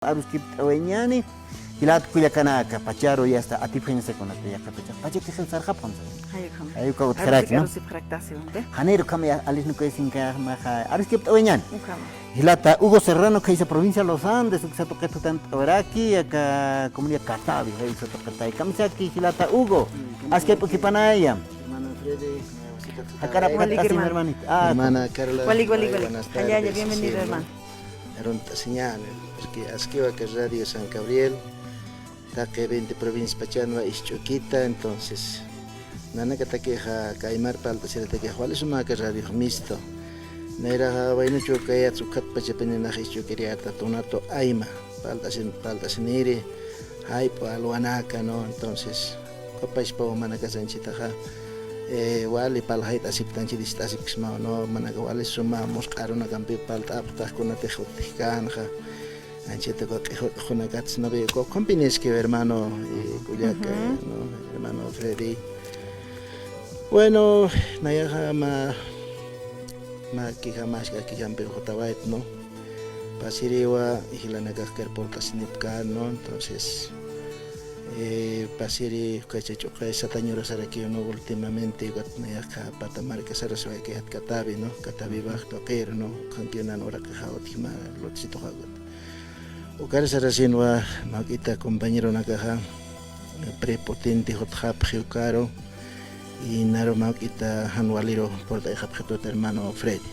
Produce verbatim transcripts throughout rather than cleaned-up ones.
Aruskipt'awayañäni, jilat kullakanaka, pacharu yasta atipxañasa kunata yaqha pachax, pacha kixiw sarxapxam sasa. Jayukham. Jayuka utjaraki, ¿no? Arusipxaraktasipxam, ¿ve? Janiru ukham ya, alisnukayasinkaxmaxa, aruskipt'awayañäni. Ukhama. Jilata Hugo Serrano, khaysa provincia Los Andes, uksa tuqit jutant'awaraki, aka comunidad Catavi, khaysa tuqitay. Kamisaki, jilata Hugo. Mm, askipt'awayañäni. Hermano Freddy, eh, Jakarapxatasima, hermano. Hermanita. Ah, hermana Carla. Walik, walik, walik. Buenas tardes. Jallalla, bienvenido, hermano. Arunt'asiñäni, porque askiwa aka Radio San Gabriel, taqi veinte provincias pachanwa ist'ukita, entonces, nanakatakixa kaymar palt'asiratakixa wali suma aka radiox mistu. Nayraxa waynuchukayats ukhat pachapininax ist'ukiriyata tunatu ayma, palt'asin, palt'asiniri, jayp'u alwanaka, ¿no? Entonces, uka pachpa umanakasanchitaxa, eh, wali parlt'asiptanchit ist'asipksmaw, ¿no? Manaka wali suma musq'a arunakampiw parlt'apxtax kunatix utjkänxa. Anchita uka q'ijunakats, ¿no ve? Uka ukham piniskiw, hermano, y kullaka, ¿no? Hermano Freddy. Bueno, nayaxa mä, mä queja, mä askha quejampiw jutawayt, ¿no? Pasiriwa, jilanakax kar portasinipkän, ¿no? Entonces, eh, pasiri, ukacha ch'uqay satañura sarakiw, ¿no? Últimamente, ukat nayaxa pata marka saraswayki jat Catavi, ¿no? Catavi bajo tuqir, ¿no? Ukhamkiw nan uraqixa utji mä lotsituxa ukat. Ukar sarasinwa, mä juk'ita compañeronakaxa, prepotente jutxapxi ukaru, y naru mä juk'ita jan waliru portayxapxitut, hermano Freddy.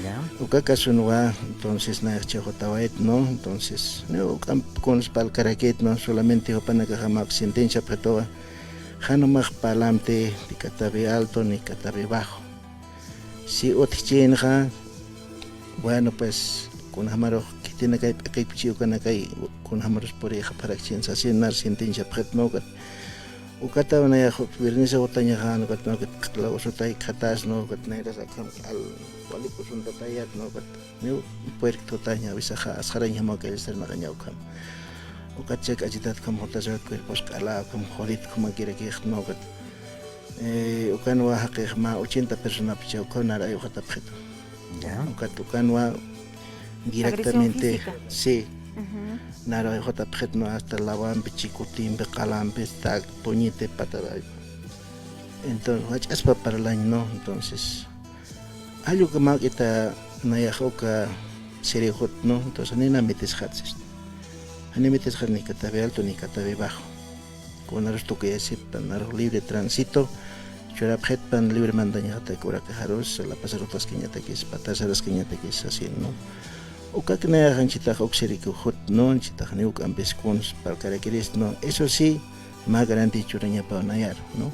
Ya. Uka kasunwa, entonces, nayax jutawayt, ¿no? Entonces, niw juk'amp kuns parlkarakit, ¿no? Solamente jupanakaxa mä juk'a sentenciapxituwa, jan jumax parlamti, ni Catavi Alto, ni Catavi Bajo. Si utjchïnxa, bueno, pues, kunjämarux khitinakay p'iqipchi ukanakay, kunjämarus purixapxarakchïn sasin nar sentenciapxit, ¿no? Ukat, ukataw nayax wirnisa jutañaxa, ¿no? Ukat, ¿no? Ukat q'ala usutay khatas, ¿no? Ukat nayras akham al wali usuntatayat, ¿no? Ukat niw puerk tutaña, awisaxa asxarañjamaw k'allsarnaqaña ukham. Ukat chak'achitat ukham jutasa cuerpos q'ala, ukham jodit ukhamakirakix, ¿no? Ukat Eh, ukanwa jaqix mä ochenta personapicha ukaw nar ayxutapxitu. Ya. Ukat ukanwa directamente, agresión física. Sí. Ujú. Nar ayxutapxit, ¿no? Hasta lawampi, chikutimpi, qalampi, tak, puñete, patada. Entonces, wach'aspa parlañ, ¿no? Entonces, jall uka mä juk'ita nayax uka sirixut, ¿no? Entonces, nina mitisxatsis. Jani mitisxat ni Catavi Alto ni Catavi Bajo. Kunarus tukuyasiptan, narux libre tránsito churapxitpan, libre mandañaxatak uraqixarus, la pasar utaskañatakis, patar saraskañatakis, así, ¿no? Ukak nayax anchitax uksirikixut, ¿no? Anchitax ni juk'ampis kuns parlkarakirist, ¿no? Eso sí, mä garantía churañapaw nayar, ¿no?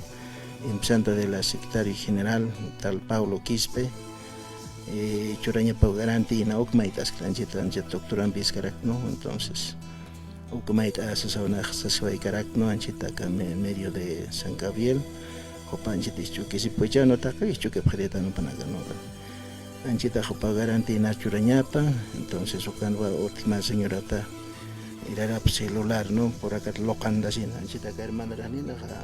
Empezando de la secretaria general, tal Paulo Quispe, eh, churañapaw garantía, ¿no? Uk mayt'askta anchita, anchita doctorampis karak, ¿no? Entonces, uk mayt'a sasawnax saswaykarak, ¿no? Anchita aka me-, medio de San Gabriel, jupa anchita isch'ukisipxi, ¿no? Taqi isch'ukipxiritan jupanaka, ¿no? Anchita jupa garantía nar churañapa, entonces ukanwa utji mä señorata irarap celular, ¿no? Purakat luqantasin, anchita aka hermanarax ninaxa,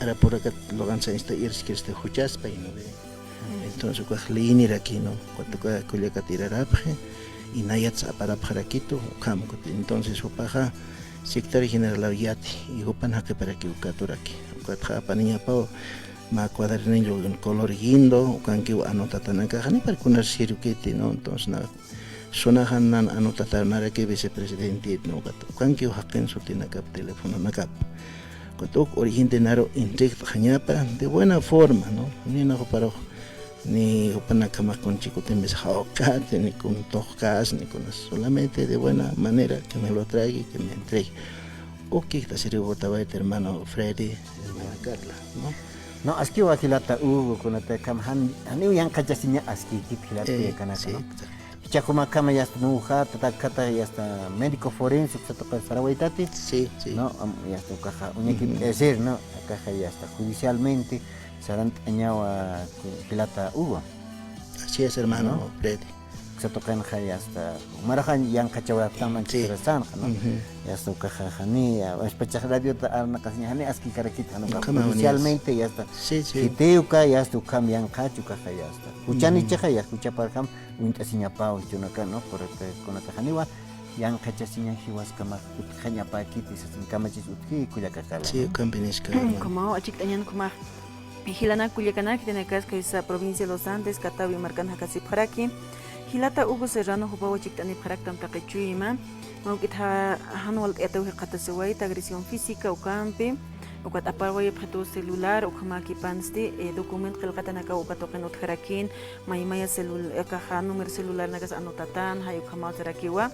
ara purakat luqansa insta irskirsti juchaspa, ¿no ve? Entonces, ukax liyiniraki, ¿no? Ukat uka kullakat irarapxi, y nayats aparapxarakitu, ukham, ukat. Entonces, jupaxa secretario generalaw yati, y jupan jaqiparakiw ukat uraki. Ukatxa apaniñapaw mä cuadernillo color guindo, ukankiw anotatanakaxa, ni para kunar sirukiti, ¿no? Entonces, na, sunaxan nan anotatanaraki vicepresidentit, ¿no? Ukat ukankiw jaqin sutinakap, telefononakap. Ukat uk urigente naru intrigt'xañapa de buena forma, ¿no? Nina juparux ni jupanakjamax kun chikutimpis jawkati, ni kun tuqkasi, ni kunas. Solamente de buena manera que me lo traiga y que me entregue. Uk jiktasiriw jutawayt, hermano Freddy, hermana Carla, ¿no? No, askiwa jilata Hugo, kunata akham jan, janiw yanqhachasiña askïkit jilata, eh, kullakanaka, sí, ¿no? Exacto. Jichhax jumakhama yasta nuwja, tatakjata yasta médico forense, uksa tuqi sarawaytati. Sí, sí. No, am, yasta ukaxa, uñakipt'ayasir, ¿no? Akaxa yasta judicialmente sarant'añawa, ku-, jilata Hugo. Así es, hermano Freddy. ¿No? Uksa tuqinxa yasta, jumaruxa yanqhachawayapxtam, sí, anchhirasanxa, ¿no? Ujú. Yasta ukaxa jani, a, washpachax radiota arnaqasiña, jani askïkarakit, jan ukaxa judicialmente yasta. Sí, sí. Jitiw uka yasta ukham yanqhach ukaxa yasta. Juchanichixa, ujú, yasta juchaparjam uñt'asiñapaw jichhürunaka, ¿no? Kunata, kunata janiwa yanqhachasiña jiwaskamax utjañapäkiti sasin kamachis utji kullaka Carla. Sí, ukampi niska, hermano. Ukhamaw achikt'añan ukhamax. Jilanak kullakanak, jitinakas kaysa provincia de Los Andes, Catavi markan jakasipxaraki. Jilata Hugo Serrano jupaw achikt'anipxaraktam taqi chuyma. Mä juk'it jan walt'ayataw jikxatasiwayta agresión física ukampi. Ukat aparwayapxitu celular, ukhamäkipansti, eh, documento qillqatanakaw uka tuqin utjarakïn, maymaya celu-, akaxa número celularnakas anotatän, jay ukhamaw sarakiwa,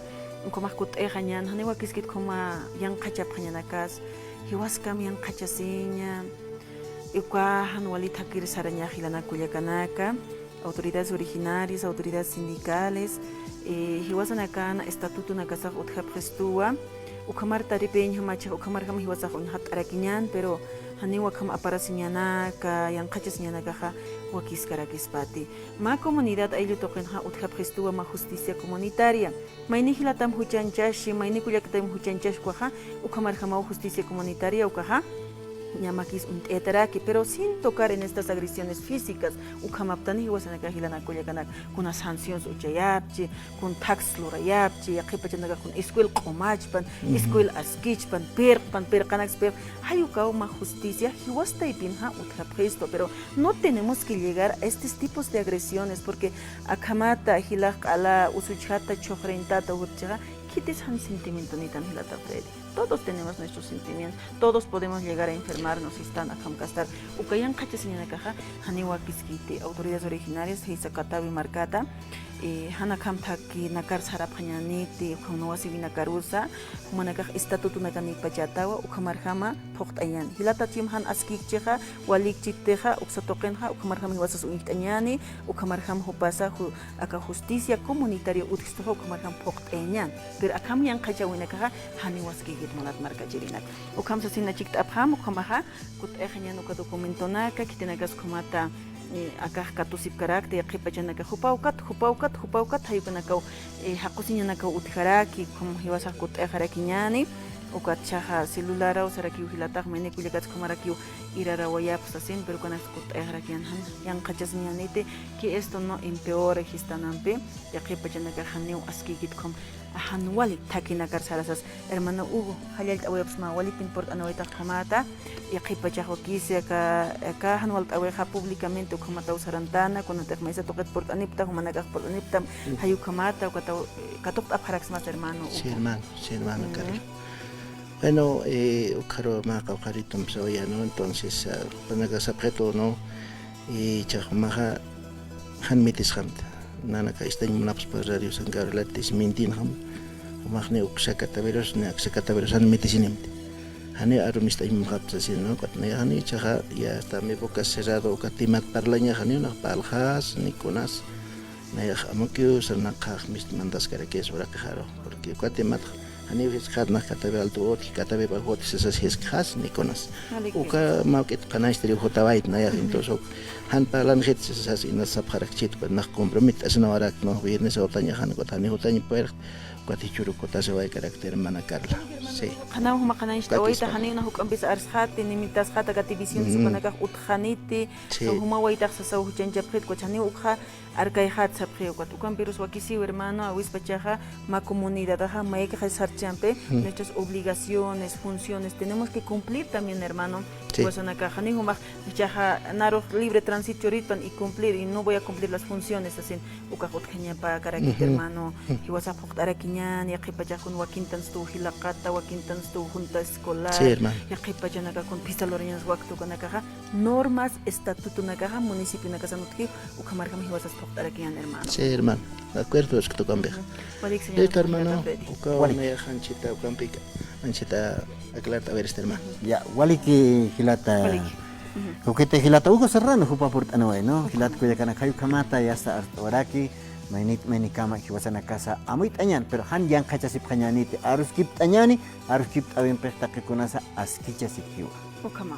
ukhamax kutt'ayxañän, janiw wakiskit ukhama yanqhachapxañanakas, jiwaskam yanqhachasiña, uka jan wali thakir sarañax jilanak kullakanaka. Autoridades originarias, autoridades sindicales, eh, jiwasanakan estatutonakasax utjapxistuwa, ukhamar taripiñjamachax, ukhamarjam jiwasax uñjat'arakiñän, pero janiw akham aparasiñanaka, yanqhachasiñanakaxa wakiskarakispati. Mä comunidad ayllu tuqinxa utjapxistuwa mä justicia comunitaria. Mayni jilatam juchañchaxi, mayni kullakatam juchañchaxi ukhaxa, ukhamarjamaw justicia comunitaria ukaxa ñamakis uñt'ayataraki, pero sin tocar en estas agresiones físicas, ukhamaptani jiwasanakax jilanak kullakanak, kuna sanciones uchayapchi, kun tax lurayapchi, yaqhipachanakax kun escuel q'umachpan, escuel askichpan, pirqpan, pirqanaks pirq, jay ukaw mä justicia jiwas taypinxa utjapxistu, pero no tenemos que llegar a estos tipos de agresiones, porque akhamata jilax q'ala usuchjata chhuxrintata jutchixa, khitis jan sentimientonïtan jilata Freddy. Todos tenemos nuestros sentimientos, todos podemos llegar a enfermarnos, sistan akham kastar. Uka yanqhachasiñanakaxa, janiw wakiskiti, autoridades originarias, jaysa Catavi markata, eh, jan akham thakinakar sarapxañäniti, ukham nuwasiwinakarusa, jumanakax estatutonakanïpachätawa, ukhamarjama phuqt'añäni. Jilata chim jan askïkchixa, walïkchitixa, uksa tuqinxa, ukhamarjam jiwasas uñjt'añäni, ukhamarjam jupasa, ju-, aka justicia comunitaria utjstuxa, ukhamarjam phuqt'ayañäni. Pero akham yanqhachäwinakaxa, janiw waskïkit munat markachirinak. Ukham sasin achikt'apxam, ukhamaxa, kutt'ayxañän uka documentonaka, khitinakas ukhamata, eh, akax katusipkarakta, yaqhipachanakax, jupa ukat, jupa ukat, jupa ukat, jay ukanakaw, eh, jaqusiñanakaw utjaraki, ukham jiwasax kutt'ayxarakiñäni, ukat jichhaxa celularaw sarakiw jilatax, mayni kullakats ukhamarakiw irarawayapxi sasin, pero ukanaks kutt'ayxarakiñän jan, yanqhachasiñäniti, que esto no empeore jistanampi, yaqhipachanakax janiw askïkit ukham, jan wali thakinakar sarasas. Hermano Hugo, jallallt'awayapxsma walipin purt'anawaytax ukhamata, yaqhipachax wakisi aka, aka jan walt'awixa públicamente ukhamataw sarantana, kunatix maysa tuqit purt'anipta, jumanakax purt'aniptam, jay ukhamata, ukataw, eh, katuqt'apxaraksmas hermano Hugo. Sí, hermano, sí, hermano Carla. Bueno, eh, ukharu mä qawqharitum sawayänu, entonces, ah, jupanakax sapxitu, ¿no? Jichhax jumaxa jan mitisxamta. Nanaka istañ munapxspa Radio San Gabriel latis mintinxam. Jumax ni uksa Catavirus, ni aksa Catavirus jan mitisinimti. Jani arum istañ munxapta sasin, ¿no? Ukat ni jani jichhaxa, ya está mi boca cerrado, uka timat parlañax janiw nax parlxas, ni kunas. Nayax amukiw sarnaqxax mist mandaskarakis uraqixaru. Porque uka timat janiw jiskxat nax Catavi alto utji, Catavi bajo utji sasas jiskxas, ni kunas. Uka mä juk'it qhanañchtiriw jutawayt nayax, entonces uk jan parlanxit sasas inas sapxarakchit, ukat nax compromet'asinawarak, ¿no? Viernes jutañax jan, ukat jani jutañ puerx, ukat jichhürux kutasiwaykarakti hermana Carla. Sí. Qhanaw juma qhanañcht'awayta, janiw nax juk'ampis arsxati, ni mitasxati, aka divisiones ukanakax utjxaniti, juma waytax sasaw juchañchapxit, ukat janiw ukxa arkayxat sapxi ukat. Ukampirus wakisiw, hermano, awispachaxa mä comunidadaxa mayakixay sarchampi, nuestras obligaciones, funciones, tenemos que cumplir también, hermano. Sí. Jiwasanakaxa, ni jumax, jichhaxa narux libre tránsito churitpan y cumplir, y no voy a cumplir las funciones, sasin, ukax utjañapäkarakit, hermano. Jiwasax phuqt'arakiñän, yaqhipachax kun wakintanstu jilaqata, wakintanstu junta escolar, sí, hermano, yaqhipachanakax kun pista lurañas waktukanakaxa, normas, estatutonakaxa, municipionakasan utji, ukhamarjam jiwasas phuqt'arakiñän, hermano. Sí, hermano. De acuerdo, es que toca ver. Walik, señor. Listo, hermano. Uka, walik, una anchita, ukampik, anchita, aclarar, a ver, este hermano. Ya, waliki jilata. Walik. Jukiti jilata Hugo Serrano, jupa purt'anaway, ¿no? Jilat kullakanakay ukhamata, ya está, art'awaraki, maynit, maynikama, jiwasanakasa, amuyt'añän, pero jan yanqhachasipxañäniti, aruskipt'añäni, aruskipt'awimpix taqikunasa, askichasipxiwa. Ukhama.